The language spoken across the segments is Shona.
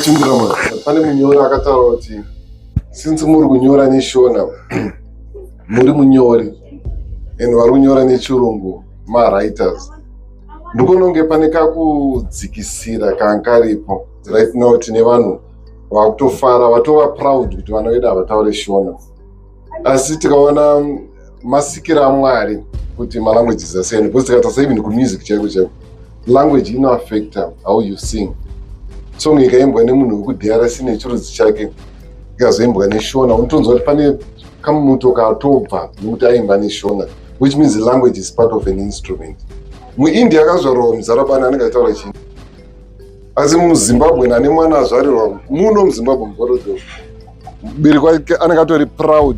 Vachindura, pane munyori akataura kuti since muri kunyora neShona, muri munyori, and vari kunyora neChirungu mawriters. Ndikuona kunge pane kakudzikisira kanga karipo. Right now tine vanhu vakutofara, vatova proud kuti vana vedu havataure Shona, asi tikaona masikiro aMwari kuti malanguages asiyana, because tikatarisa even kumusic chaiko chaiko, language inoaffecta how you sing. Song ikaimbwa nemunhu wekuDRC nechirudzi chake, ikazoimbwa neShona, unotonzwa kuti pane kamuto katobva nekuti aimba neShona, which means the language is part of an instrument. MuIndia akazvarwa muZarabani anenge achitaura chii, asi muZimbabwe ane mwana azvarirwa muno muZimbabwe, muBorrowdale, mubereki wake anenge atori proud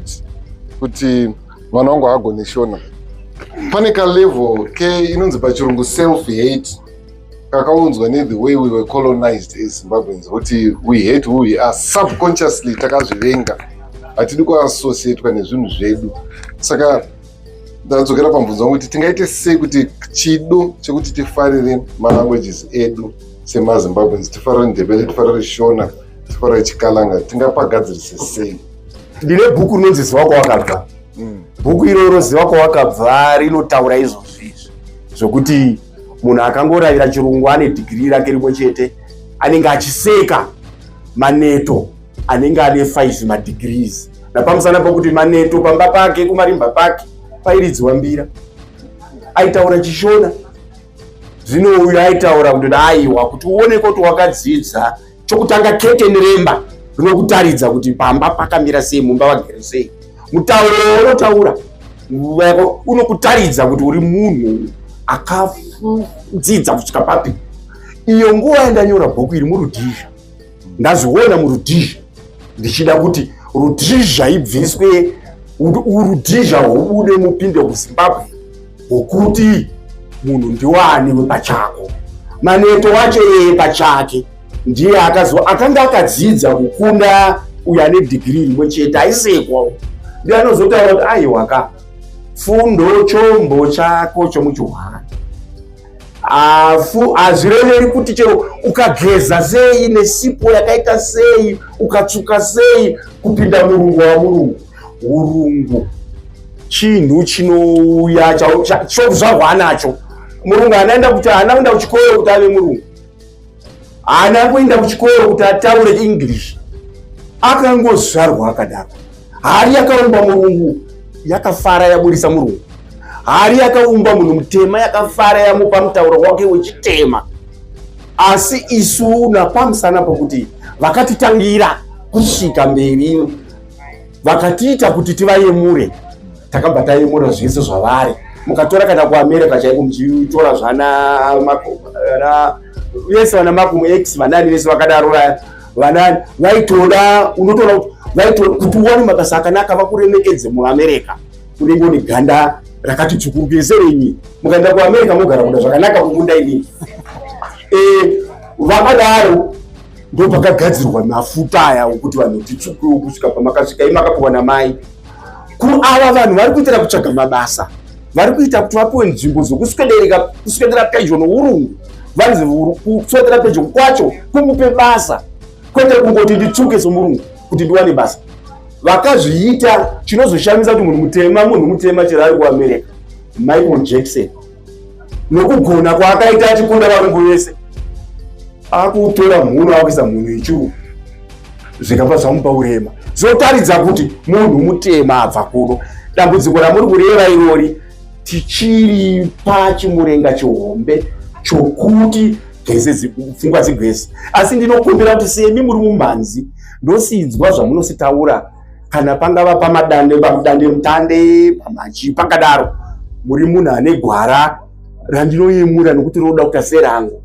kuti mwana wangu haagone Shona. Pane kalevel ke inonzi pachirungu self hate kakaunzwa nethe way we were colonized as Zimbabweans, kuti we hate who we are subconsciously. Takazvivenga, hatidi kuassociatwa nezvinhu zvedu. Saka ndadzokera pamubvunzo wangu kuti tingaite sei kuti chido chekuti tifarire malanguages edu semaZimbabweans, tifarire Ndebele, tifarire Shona, tifarire Chikalanga, tingapagadzirise sei? Ndine bhuku rinonzi Ziva Kwawakabva. Bhuku iroro, Ziva Kwawakabva, rinotaura izvozvo izvi zvokuti munhu akangoravira Chirungu ane dhigiri rake rimwe chete anenge achiseka maneto anenge ane 5 madegrees, napamusana pokuti maneto pamba pake kumarimba pake pairidziwa mbira, aitaura Chishona. Zvino uyu aitaura kuti aiwa, kuti uoneke kuti wakadzidza, chokutanga keteni remba rinokutaridza kuti pamba pakamira sei, mumba vagere sei. Mutauro unotaura unokutaridza kuti uri munhu akadzidza kusvika papi. Iyo nguva yandanyora bhuku iri muRhodesia, ndazviona muRhodesia ndichida kuti Rhodesia ibviswe, uRhodesia hubude mupinde kuZimbabwe, hwokuti munhu ndiwani wepachako. Maneto wacho iyeye pachake ndiye akazo akanga akadzidza kukunda uyo ane dhigiri rimwe chete aisekwa. Ndiye anozotaura kuti aiwaka, fundo chombo chako chomuchihwani, afu hazvireveri kuti chero ukageza sei nesipo yakaita sei, ukatsvuka sei kupinda murungu wamurungu. Urungu chinhu chinouya chokuzvarwa nacho. Murungu anaenda kuti haana kuenda kuchikoro kuti ave murungu, haana kuenda kuchikoro kuti ataure English, akangozvarwa akadaro. Hari yakaumba murungu yakafara yaburisa murungu, hari yakaumba munhu mutema yakafara yamupa mutauro wake wechitema. Asi isu, napamusana pokuti vakatitangira kusvika mberi vakatiita kuti tivayemure, takabva tayemura zvese zvavari. Mukatora kana kuAmerica chaiko, muchitora zvana vese vana Malcolm X, vanani vese vakadaro vaya, vanani vaitoda, unotoona kuti vaito kuti uwane mabasa akanaka, vakuremekedze muAmerica, unenge une ganda rakati tsvukurukire serenyi. Mukaenda kuAmerica mogara kuda zvakanaka kukunda inini. Vakadaro ndo pakagadzirwa mafuta aya okuti vanhu titsvukiwo kusvika pamakasvika imakapiwa namai. Kuava vanhu vari kuitira kutsvaga mabasa, vari kuita kuti vapiwe nzvimbo dzokuswedereka, kuswedera pedyo nourungu. Vanzi kuswedera pedyo kwacho kumupe basa, kwete kungoti nditsvuke somurungu kuti ndiwane basa. Vakazviita. Chinozoshamisa kuti munhu mutema chero ari kuAmerica, Michael Jackson, nokugona kwaakaita achikunda varungu vese, akutora mhuno akuisa mhuno yechirungu, zvikabva zvamupa urema. Zvotaridza kuti munhu mutema abva kuno. Dambudziko ramuri kureva irori, tichiri pachimurenga chihombe chokuti geze pfungwa dzigweze. Asi ndinokumbira kuti semi muri mumhanzi, ndosinzwa zvamunositaura, kana pangava pamadande, pamudande mutande, pamachi pakadaro, muri munhu ane gwara randinoyemura nokuti rinoda kuita serangu.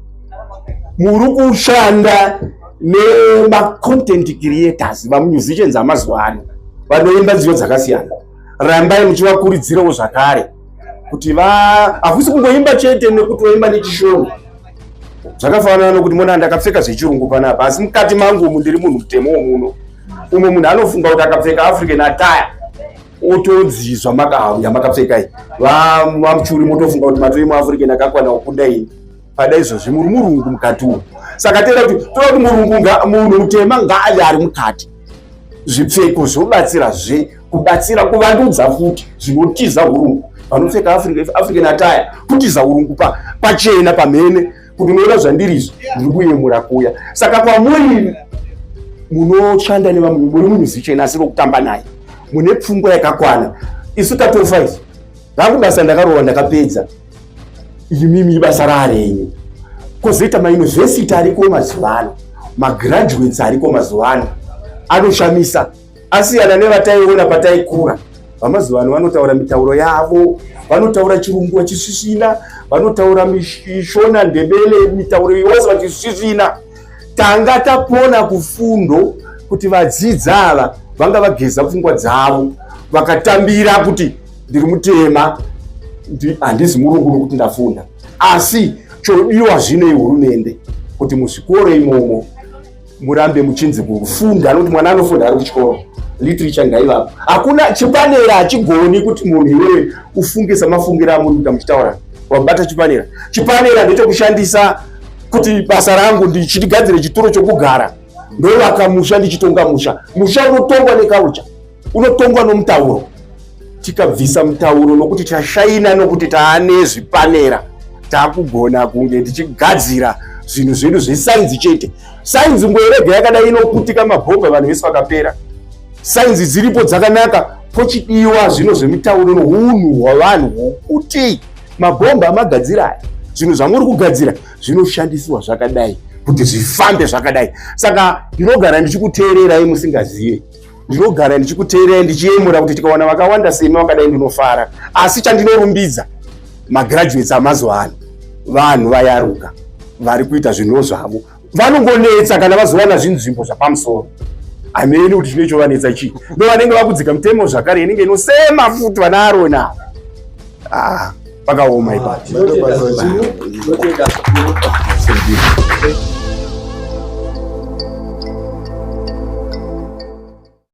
Muri kushanda nemacontent creators, vamusicians amazuva ano vanoimba nziyo dzakasiyana. Rambai muchivakurudzirawo zvakare kuti va hakusi kungoimba chete nekuti waimba neChishona. Zvakafanana nokuti mona ndakapfeka zvechirungu panapa, asi mukati mangu umu ndiri munhu mutemo womuno. Umwe munhu anofunga kuti akapfeka African attire otonzi zvamakapfeka iyi, vamuchuri, motofunga kuti matoi muAfrican akakwana kukunda ini. Pada izvozvi muri murungu mukati umu. Saka toda kuti toda kuti murungu, munhu mutema ngaave ari mukati. Zvipfeko zvobatsira zve kubatsira kuvandudza futi zvinotiza urungu. Vanopfeka African attire kutiza urungu pachena pamhene, kuti unoona zvandiri izvi, ndiri kuyemura kuya. Saka kwamuri munoshanda nevamwe, muri mumusician asiri kutamba naye, mune pfungwa yakakwana. Isu tatofa isu, rangu basa ndakarova ndakapedza, imimi basa raarenyu. Kozoita mayunivhesiti ariko mazuva ano, magraduates ariko mazuva ano anoshamisa, asiyana nevataiona pataikura. Vamazuva ano vanotaura mitauro yavo, vanotaura chirungu vachisvisvina, vanotaura Shona, Ndebele, mitauro yose vachisvisvina. Tanga tapona kufundo kuti vadzidzi ava vanga vageza pfungwa dzavo, vakatambira kuti ndiri mutema, handizi murungu nokuti ndafunda. Asi chodiwa zvino ihurumende kuti muzvikoro imomo murambe muchinzi kufunda, nokuti mwana anofunda ari kuchikoro, literature ngaivapo. Hakuna chipanera hachigoni kuti munhu iwewe ufunge samafungiro amuri kuita muchitaura. Wabata chipanera, chipanera ndechokushandisa kuti basa rangu ndichigadzire chituro chokugara, ndovaka musha, ndichitonga musha. Musha unotongwa nekaucha, unotongwa nomutauro. Tikabvisa mutauro nokuti tashaina, nokuti taane zvipanera, takugona kunge tichigadzira zvinhu zvedu zvesainzi chete. Sainzi ngoirega yakadai inoputika mabhomba, vanhu vese vakapera. Sainzi dziripo dzakanaka, pochidiwa zvino zvemitauro nounhu hwavanhu, hwokuti mabhomba amagadzira aya, zvinhu zvamuri kugadzira zvinoshandisiwa zvakadai kuti zvifambe zvakadai. Saka ndinogara ndichikuteererai musingazive, ndinogara ndichikuteererai ndichiyemura kuti tikawana vakawanda semi vakadai ndinofara. Asi chandinorumbidza magraduates amazuva ano, vanhu vayaruka vari kuita zvinhu zvavo, vanongonetsa kana vazowana zvinzvimbo zvapamusoro. Hameni kuti chine chovanetsa chii, ndo vanenge vakudzika mutemo zvakare inenge inosema futi vana Arona. Ah, pakaoma ipapo. Maita basa chino. Tinotenda.